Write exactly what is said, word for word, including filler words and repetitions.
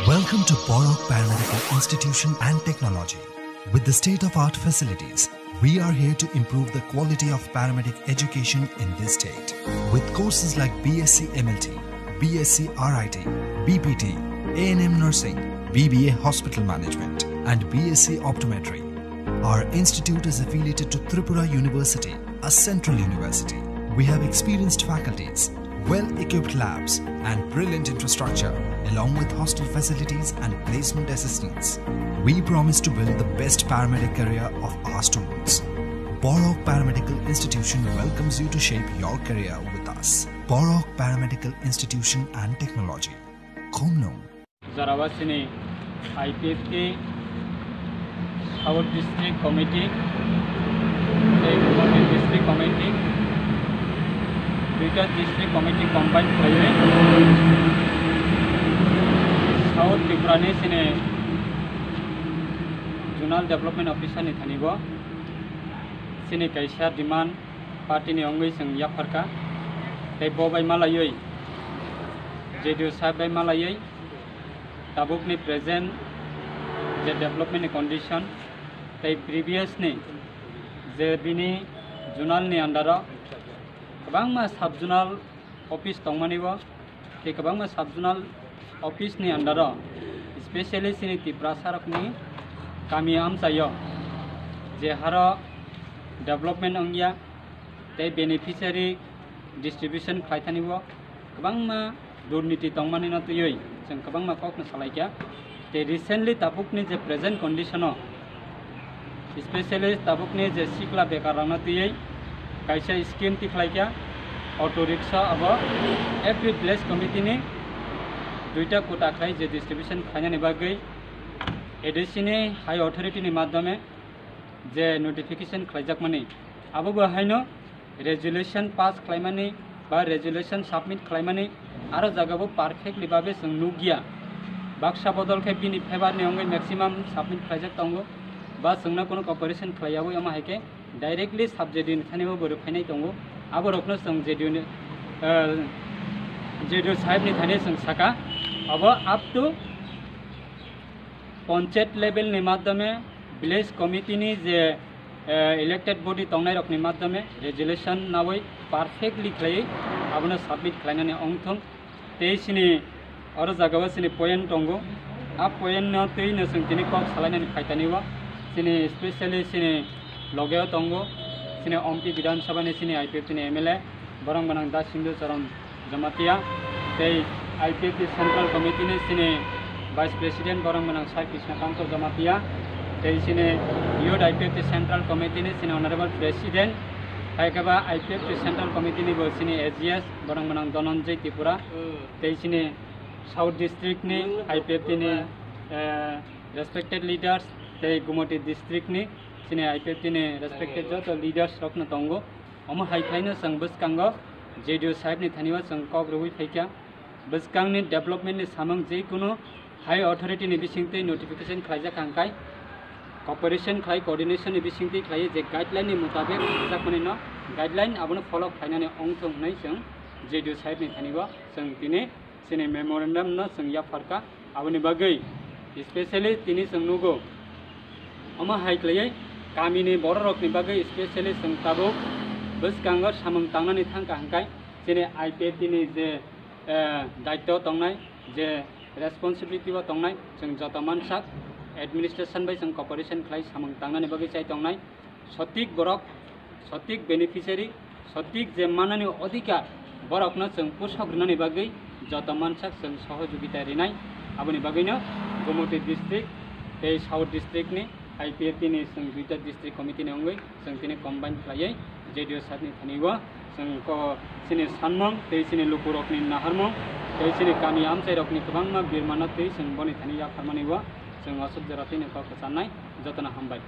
Welcome to Borok Paramedical Institution and Technology. With the state-of-art facilities, we are here to improve the quality of paramedic education in this state. With courses like B S c M L T, B S c R I T, B P T, A N M nursing, B B A hospital management, and B S c optometry, our institute is affiliated to Tripura University, a central university. We have experienced faculties, well-equipped labs, and brilliant infrastructure, along with hostel facilities and placement assistance. We promise to build the best paramedic career of our students. Borok Paramedical Institution welcomes you to shape your career with us. Borok Paramedical Institution and Technology. Khumnung. Jorao chini I P F T South District Committee tei Gumoti District Committee, duita District Committee combine khlaiwi South Tripura ni chini Zonal Development Officer ni thani bo chini kaisa demand party ni wngwi chwng yapharkha. Tei bo bai malaiwi, J D O sahib bai malaiwi, tabukni present je development ni condition tei previous ni je bini zonal ni under o kwbangma sub zonal office tongmani bo, tei kwbangma sub zonal office ni under o, specially chini Tiprasa rokni kami amchaio je haro development wngya tei beneficiary distribution khlaithani bo kwbangma durniti tongmani no twiwi chwng kwbangma kokno salaikha. Tei recently tabukni je present condition o, specially tabukni je sikla bekar rokno twiwi kaisa scheme tikhlaikha, auto rickshaw abo every village committee ni duita kota khlai je distribution khlainani bagwi A D C ni high authority ni madhyome je notification khlaijakmani, abo bo haino resolution pass khlaimani ba resolution submit khlaimani aro jaga bo perfectly babe chwng nukya. Baksa bodol khe bini favor ni wngwi maximum submit khlaijak tongo, ba chwngno kuno cooperation khlaiyawi, omo hai khe directly sub J D O ni thani bo borok phainai tongo. Abo rokno chwng J D O ni, eh, J D O sahib ni thani chwng saka, abo up to panchayat level ni madhyome, village committee ni je, eh, elected body tongnai rokni madhyome resolution nawi perfectly khlaiwi abono submit khlainani wngthung. Tei chini oro jagao chini point tongo, a point no twi no chwng tini kok salainani phaitani o chini specially chini logeo tongo chini Ompi Bidhan Sabha ni chini I P F T ni M L A borok gwnang Da Sindhu Charan Jamatia, tei I P F T Central Committee ni chini Vice President borok gwnang Sai Krishna Kanto Jamatia, tei chini Youth I P F T Central Committee ni chini Honorable President, hai khe ba I P F T Central Committee ni bo chini A G S borok gwnang Dhananjay Tripura, tei chini South District ni I P F T ni, eh, respected leaders, tei Gumoti District ni chini I P F T ni respected joto leaders rok no tongo. Omo hai khaino chwng bwskango J D O sahib ni thani o chwng kok rwui phaikha. Bwskangni development ni samung jekunu high authority ni bisingtwi notification khlaijak hwnkhai cooperation khlai, coordination ni bisingtwi khlai je guideline ni mutabik rijak manwi no guideline abono follow khlainani wngthung hwnwi chwng J D O sahib ni thani o chwng tini chini memorandum no chwng yapharkha. Aboni bagwi specially tini chwng nugo, omo hai khlaiwi kamini borok rokni bagwi specially chwng tabuk bwskango samung tangnani thangkha hwnkhai chini I P F T ni je, eh, daityo tongnai, je responsibility o tongnai, chwng joto mansak administration bai chwng cooperation khlai samung tangnani bagwi chai tongnai. Sotik borok, sotik beneficiary, sotik je manani odhikar borokno chwng pusok rwnani bagwi joto mansak chwng sohojogita rinai. Aboni bagwino Gomoti district tei South district ni I P F T ni chwng duita district committee ni wngwi chwng tini combine khlaiwi J D O side ni thani o chwng ko chini sanmung tei chini lukurokni naharmung tei chini kami amchairokni kwbangma birmano twi chwng boni thani yapharmani o chwng aswk jora twino kok kwcharnai. Jotono hambai.